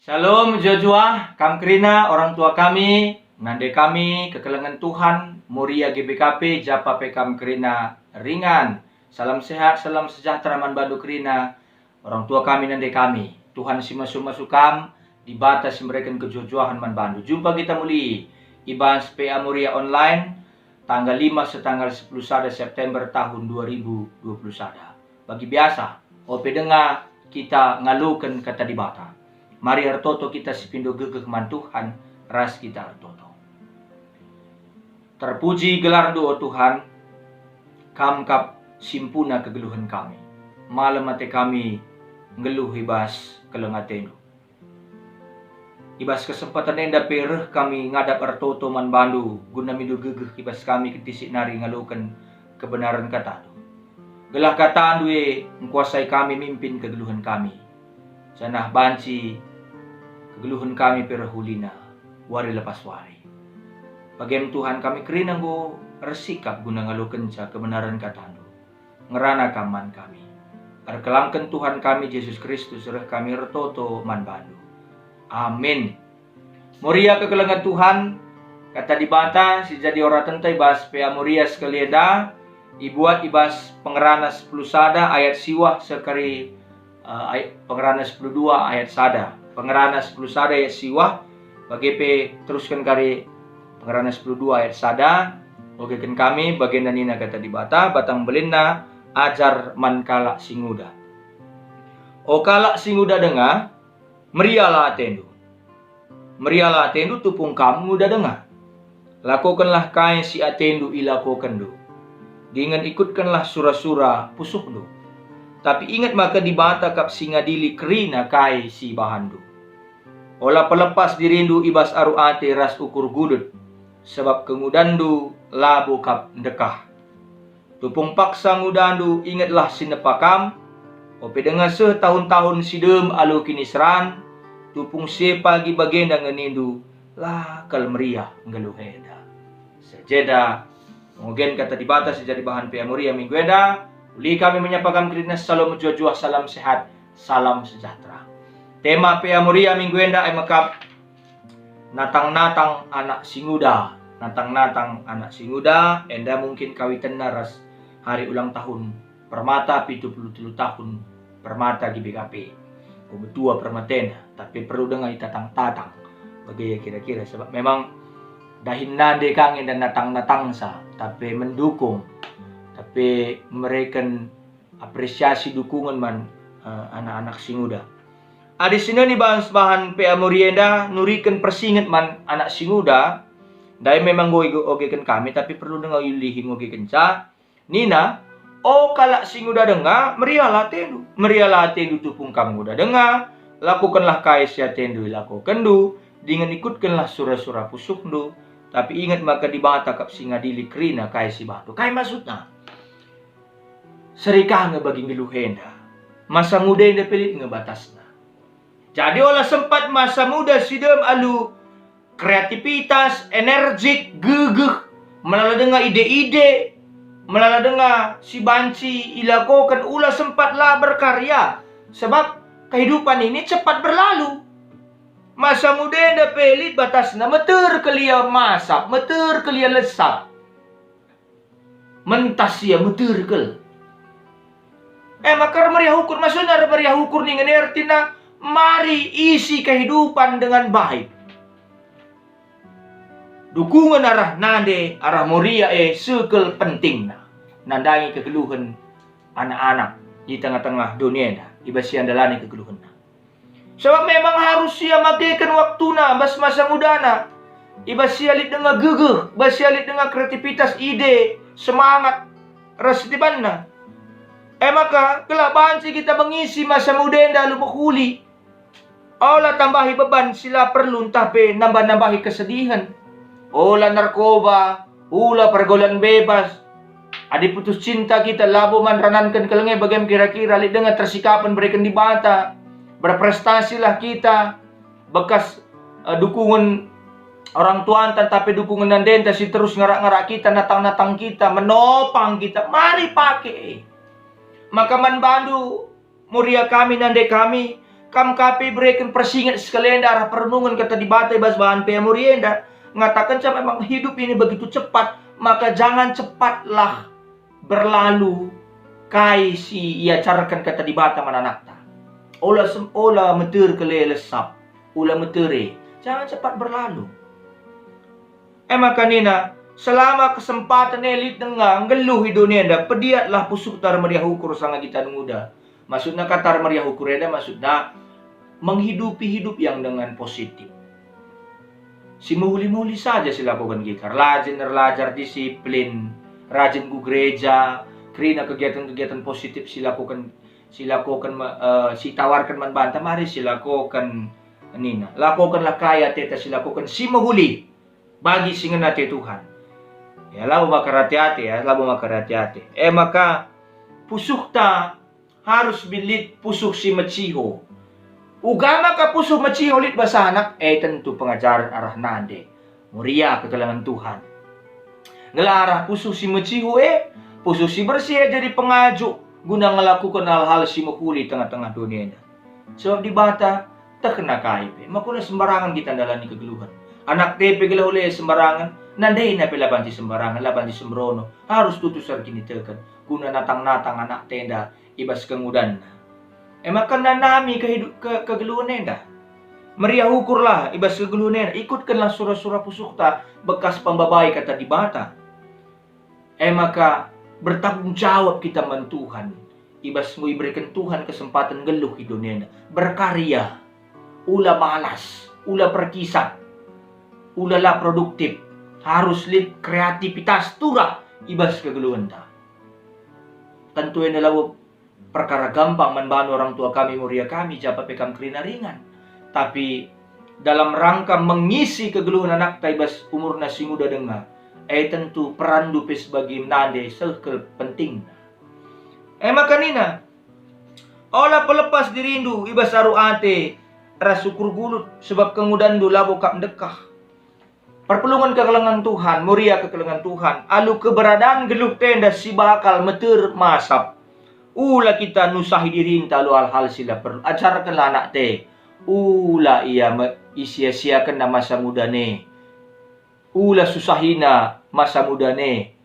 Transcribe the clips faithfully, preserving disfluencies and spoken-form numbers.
Shalom, mejuah-juah, kam kerina, orang tua kami, nande kami, kekelengen Tuhan, Moria G B K P, japa pe kam kerina ringan. Salam sehat, salam sejahtera man bandu kerina, orang tua kami, nande kami. Tuhan si masu-masu kam, Dibata si mereken kejuah-juahen man bandu. Jumpa kita muli i bas P A Moria Online, tanggal lima seh tanggal sepuluh sada September tahun dua ribu dua puluh sada. Bagi biasa, ope denga kita ngaloken Kata Dibata. Mari ertoto kita sipindo gegeh man Tuhan, ras kita ertoto. Terpuji gelarNdu, o Tuhan, Kam kap simpuna kegeluhen kami. Malem ate kami nggeluh i bas keleng ateNdu. I bas kesempatan enda pe reh kami ngadap ertoto man bandu, guna mindo gegeh i bas kami kentisik nari ngaloken kebenaren katandu. Gelah katandu e ngkuasai kami mimpin kegeluhen kami, janah banci kegeluhen kami pe reh ulina, wari lepas wari. Bagem Tuhan, kami kerina enggo ersikap guna ngalokenca kebenaren katandu. Ngerana Kam man kami. Erkelangken Tuhan kami Jesus Kristus reh kami ertoto man bandu. Amin. Moria kekelengen Tuhan, Kata Dibata si jadi oratenta i bas P A Moria sekali enda, ibuat i bas Pengerana sepuluh sada ayat siwah sekari, eh, ay-, Pengerana sepuluh dua ayat sada. Pengerana sepuluh sada ayat siwah, bage pe terusken kari Pengerana sepuluh dua ayat sada, ogeken kami, bagenda nina Kata Dibata, batang belinna, ajar man kalak si nguda. O kalak si nguda denga, meriahlah atendu. Meriahlah atendu tupung kam nguda denga. Lakokenlah kai si atendu ilakokenndu, dingen ikutkenlah sura-sura pusuhndu. Tapi inget maka Dibata kap si ngadili kerina kai si ibahanndu. Ola pelepas dirindu i bas aru ate ras ukur gudut, sabap kengudanndu labo kap ndekah. Tupung paksa ngudandu, ingetlah si nepa kam, ope denga seh tahun-tahun si dem alu kiniseran, tupung si e pagi bagenda nge nindu, "La kal meriah nggeluh enda." Seh jenda, ngogen Kata Dibata si jadi bahan P A Moria minggu enda, uli kami menyapa kam kerina, salam mejuah-juah, salam sehat, salam sejahtera. Tema P A Moria minggu enda e mekap, Natang-natang anak si nguda. Natang-natang anak si nguda, enda mungkin kawitenna ras hari ulang tahun Permata, pitu puluh telu tahun Permata G B K P. Enggo metua permatena, tapi perlu denga itatang-tatang. Bage kira-kira, sebab memang dahin nande kang enda natang-natangsa, tapi mendukung, tapi mereken apresiasi dukungen man, eh, anak-anak si nguda. Adi sinen i bas bahan P A Moria enda nuriken persinget man anak si nguda, ndai memang enggo igo-, ogeken kami, tapi perlu denga ilihi ngogekenca. Nina, "O kalak si nguda denga, meriahlah atendu. Meriahlah atendu tupung kam nguda denga, lakokenlah kai si atendu ilakokenndu, dingen ikutkenlah sura-sura pusuhndu, tapi inget maka Dibata kap si ngadili kerina kai si ibahandu." Kai maksudna? Seri ka nge bagi nggeluh enda. Masa nguda enda pe lit nge batasna. Jadi ola sempat masa muda si dem alu kreativitas, energik, gegeh, melala denga ide-ide, melala denga si banci ilakoken, ula sempat la berkarya. Sebab kehidupan ini cepat berlalu. Masa muda enda pe lit batasna, meter kal ia masap, meter kal ia lesap. Mentas ia meter kal. E maka ermeriah ukur, maksudna ermeriah ukur ningen e ertina mari isi kehidupan dengan baik. Dukungen arah nande, arah Moria e seh kal pentingna nandangi kegeluhen anak-anak i tengah-tengah doni enda, i bas ia ndalani kegeluhenna. Sabap memang harus ia makeken waktuna bas masa mudana, i bas ia lit denga gegeh, bas ia lit denga kreativitas, ide, semangat, ras sidebanna. E maka, gelah banci kita mengisi masa muda enda alu mehuli. Ola tambahi beban si la perlu ntah pe nambah-nambahi kesedihen. Ola narkoba, ula pergaulan bebas. Adi putus cinta kita, labo man rananken keleng e bagem kira-kira lit denga tersikapen bereken Dibata. Berprestasilah kita, bekas, eh, dukungen orang tuanta ntah pe dukungen nandenta si terus ngarak-ngarak kita, natang-natang kita, menopang kita. Mari pake e. Maka man bandu, Moria kami, nande kami, Kam ka pe ibereken persinget sekali enda arah perenungen Kata Dibata i bas bahan P M ori enda. Ngatakenca memang hidup ini begitu cepat, maka jangan cepatlah berlalu kai si iajarken Kata Dibata man anakta. Ola sem-, ola meter kele lesap, ola meter e. Jangan cepat berlalu. E maka nina, selama kesempaten e lit denga nggeluh i doni enda, pediatlah pusuhta ermeriah ukur sanga kita nguda. Maksudna kata ermeriah ukur enda maksudna menghidupi hidup yang dengan positif. Si mehuli-mehuli saja si lakoken kita, rajin erlajar disiplin, rajin ku gereja, kerina kegiatan-kegiatan positif si lakoken, si lakoken me-, eh, si tawarken man banta, mari si lakoken nina. Lakokenlah kai ateta si lakoken si mehuli bagi si ngena ate Tuhan. Ya, labo maka rate-ate, ya, labo maka rate-ate. E maka pusuhta harus lit pusuh si meciho. Uga maka pusuh meciho lit bas anak, e tentu pengajaren arah nande. Meriah kekelengen Tuhan. Gelah arah pusuh si meciho e, pusuh si bersih e jadi pengajuk guna ngelakuken hal-hal si mehuli tengah-tengah doni enda. Sebab Dibata tehna kai pe, maka ula sembarangen kita ndalani kegeluhen. Anakta pe gelah ula sembarangen, nandena pe la banci sembarangen, la banci sembrono, harus tutus erkiniteken, guna natang-natang anakta enda i bas kengudanna. E maka nanami kehidup-, ke-, kegeluhen enda. Meriah ukurlah i bas kegeluhen enda, ikutkenlah sura-sura pusuhta bekas pembabai Kata Dibata. E maka bertanggung jawab kita man Tuhan, i bas enggo ibereken Tuhan kesempaten nggeluh i doni enda. Berkarya, ula malas, ula perkisat, ula la produktif, harus lit kreativitas turah i bas kegeluhenta. Tentu enda labo perkara gampang man bandu orang tua kami, Moria kami, japa pe kam kerina ringan. Tapi dalam rangka mengisi kegeluhen anakta i bas umurna si nguda denga, e tentu peranndu pe sebagai nande seh kal pentingna. E maka nina, ola pelepas dirindu i bas aru ate ras ukur gulut, sebab kengudanndu labo kap ndekah. Perpulungen kekelengen Tuhan, Moria kekelengen Tuhan, alu keberadaan geluhta enda si bakal meter masap. Ula kita nusahi dirinta alu hal-hal si la perlu. Ajarkenlah anakta. Ula ia me-, isia-siakenna masa mudana e. Ula susahina masa mudana e.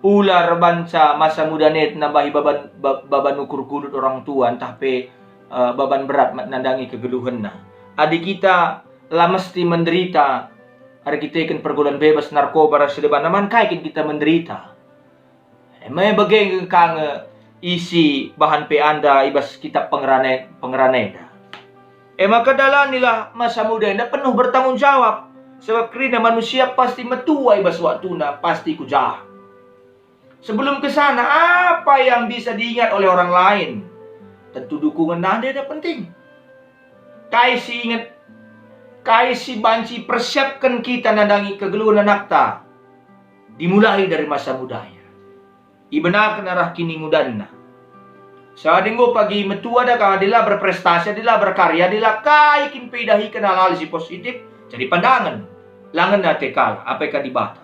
Ula erbanca masa mudana e nambahi baban, ba-, baban ukur gulut orang tua, ntah pe, eh, baban berat ma-, nandangi kegeluhenna. Adi kita la mesti menderita erkiteken pergaulan bebas, narkoba, ras si debanna, man kai kin kita menderita? E me bage ka nge isi bahan P A nda i bas kitab pengerane-, pengeranenda. E maka dalanilah masa muda enda penuh bertanggung jawab, sebab kerina manusia pasti metua i bas waktuna, pasti ku jah. Sebelum ke sana, apa yang bisa diingat oleh orang lain? Tentu dukungen nande enda penting. Kai si inget, kai si banci persiapken kita nandangi kegeluhen anakta, dimulai dari masa mudanya. Ibenaken arah kiningudanna. Sadi enggo pagi metua da kam, adi la berprestasi, adi la berkarya, adi la kai kin pe idahiken hal-hal si positif, jadi pandangen. La ngena ate kalak, apai ka Dibata.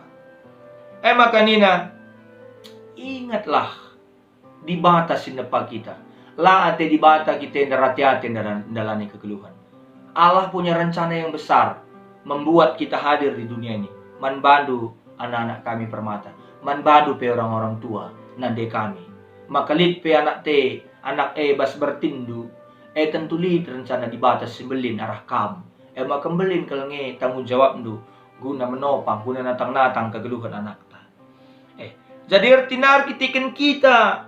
E maka nina, ingetlah, Dibata si nepa kita. La ate Dibata kita enda rate-ate ndala-, ndalani kegeluhen. Allah punya rencana yang besar, membuat kita hadir di dunia ini. Man bandu anak-anak kami permata, man bandu pe orang-orang tua, nande kami. Maka lit pe anakta, anak e bas bertindu, e tentu lit rencana Dibata si mbelin arah kam. E maka mbelin kal nge tanggung jawabndu guna menopang, guna natang-natang kegeluhen anakta. Eh, jadi ertina erkiteken kita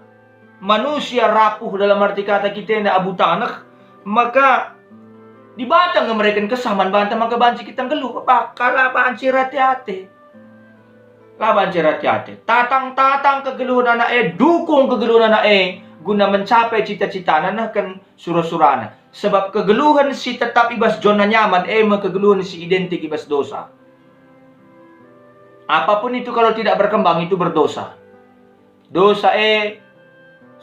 manusia rapuh dalam arti kata kita enda abu taneh, maka Dibata nge mereken kesah man banta maka banci kita nggeluh, maka la banci rate-ate. La banci rate-ate. Tatang-tatang kegeluhen anak e, dukung kegeluhen anak e, guna mencapai cita-citana nehken sura-surana. Sebab kegeluhen si tetap i bas zona nyaman e me kegeluhen si identik i bas dosa. Apapun itu kalau tidak berkembang, itu berdosa. Dosa e,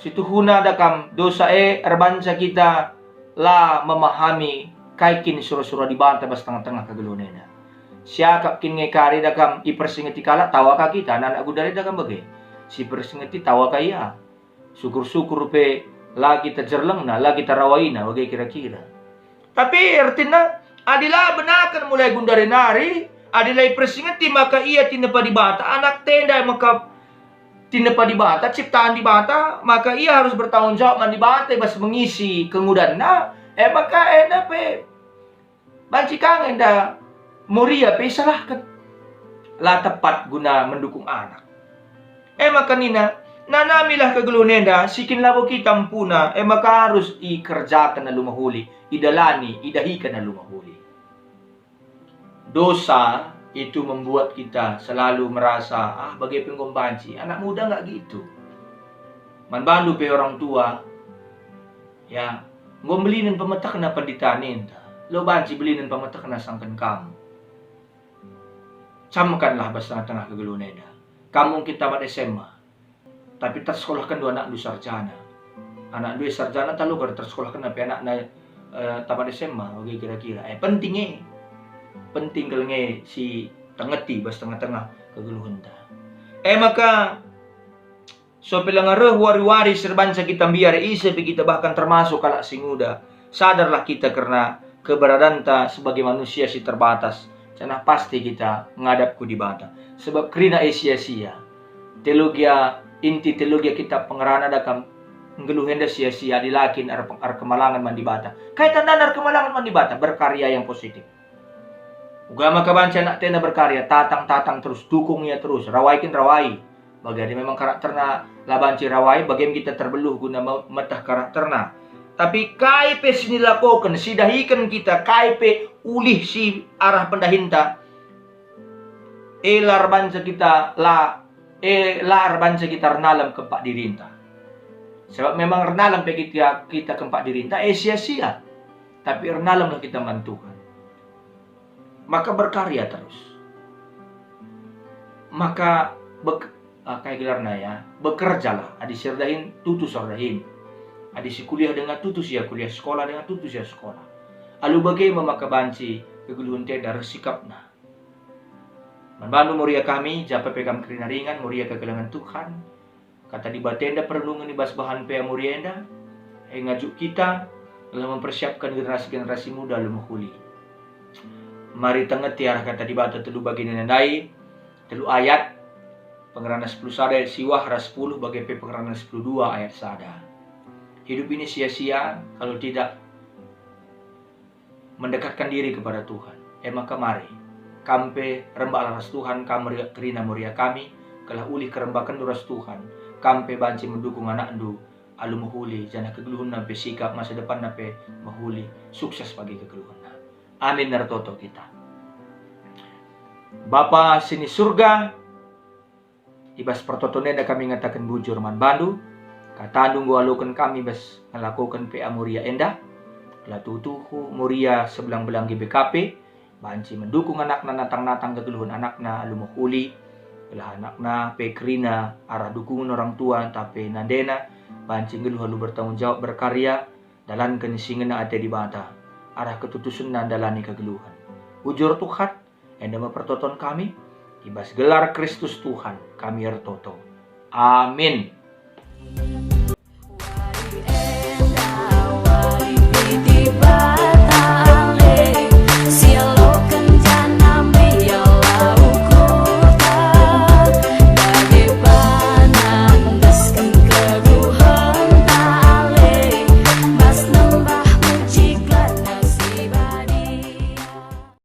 situhuna da kam, dosa e erbanca kita la memahami kai kin sura-sura Dibata bas tengah-tengah kegeluhen enda. Siakap kin nge kari da kam ipersingeti kalak, tawa ka kita, anak-anak gudari da kam bage. Si persingeti tawa ka ia. Syukur-syukur pe La kita jerlengna, la kita rawaina, bage kira-kira. Tapi ertina, adi la benaken mulai gundari nari, adi la ipersingeti maka ia tinepa Dibata, anak tenda maka tinepa Dibata, ciptaan Dibata, maka ia harus bertanggung jawab man Dibata i bas mengisi kengudanna, e maka enda pe banci ka nge enda Moria pe isalahken. La tepat guna mendukung anak. E maka nina, nanamilah kegeluhen enda, si kin labo kita empuna, e maka arus ikerjaken alu mehuli, idalani, idahiken alu mehuli. Dosa itu membuat kita selalu merasa, "Ah, bage pe enggo banci, anak muda nggak gitu." Man bandu pe orang tua, ya, enggo mbelinen pemetehna pendita ninta. Lo banci belinen pemetehna sangken kam. Camkanlah bas tengah-tengah kegeluhen enda. Kam mungkin tamat S M A, tapi tersekolahkenndu anakndu sarjana. Anakndu e sarjana talu kal tersekolahkenna pe anakna, eh, tamat S M A, bage kira-kira. Eh, penting e. Penting kal nge si tengeti bas tengah-tengah kegeluhenta. E maka, so pe langa reh wari-wari si erbanca kita mbiar, ise pe kita, bahkan termasuk kalak si nguda, sadarlah kita kerna keberadanta sebagai manusia si terbatas, janah pasti kita ngadap ku Dibata. Sebab kerina e sia-sia. Teologia, inti teologia kitab Pengerana da kam, nggeluh enda sia-sia adi la kin er-, erkemalangen man Dibata. Kai tandana erkemalangen man Dibata? Berkarya yang positif. Uga maka banci anak tenda berkarya, tatang-tatang terus, dukung ia terus, rawai kin rawai. Bagi adi memang karakterna la banci rawai, bage me kita terbeluh guna me-, meteh karakterna. Tapi kai pe si nilakoken, si dahiken kita, kai pe ulih si arah pendahinta, e la erbanca kita la, e la erbanca kita ernalem kempak dirinta. Sebab memang ernalem pe kita, kita kempak dirinta, e sia-sia. Tapi ernalemlah kita man Tuhan. Maka berkarya terus. Maka bek-, ah, kai gelarna ya, bekerjalah. Adi si erdahin, tutus erdahin. Adi si kuliah denga tutus ia kuliah, sekolah denga tutus ia sekolah. Alu bage me maka banci kegeluhenta enda reh sikapna. Man bandu Moria kami, japa pe kam kerina ringan, Moria kekelengen Tuhan. Kata Dibata enda perenungen i bas bahan pea Moria enda, e ngajuk kita gelah mempersiapkan generasi-generasi muda alu mehuli. Mari tengeti arah Kata Dibata telu bagin enda ndai, telu ayat, Pengerana sepuluh sada ayat siwah ras sepuluh, bage pe Pengerana sepuluh dua ayat sada. Hidup ini sia-sia kalau tidak mendekatkan diri kepada Tuhan. E maka mari, kam pe rembaklah ras Tuhan, kam meriak kerina Moria kami, gelah ulih kerembakenndu ras Tuhan, kam pe banci mendukung anakndu alu mehuli, janah kegeluhenna pe sikap, masa depanna pe mehuli, sukses bagi kegeluhenna. Amin, ertoto kita. Bapa sini Surga, i bas pertoton enda kami ngataken bujur man bandu, katandu enggo aloken kami bas ngelakoken pea Moria enda. Gelah tuhu-tuhu Moria sebelang-belang G B K P banci mendukung anakna, natang-natang kegeluhen anakna alu mehuli, gelah anakna pe kerina arah dukungen orang tua, tapi nandena banci nggeluh alu bertanggung jawab berkarya, dalanken si ngena ate Dibata, arah ketutusenna ndalani kegeluhen. Bujur Tuhan, enda me pertoton kami, i bas gelar Kristus Tuhan kami ertoto. Amin.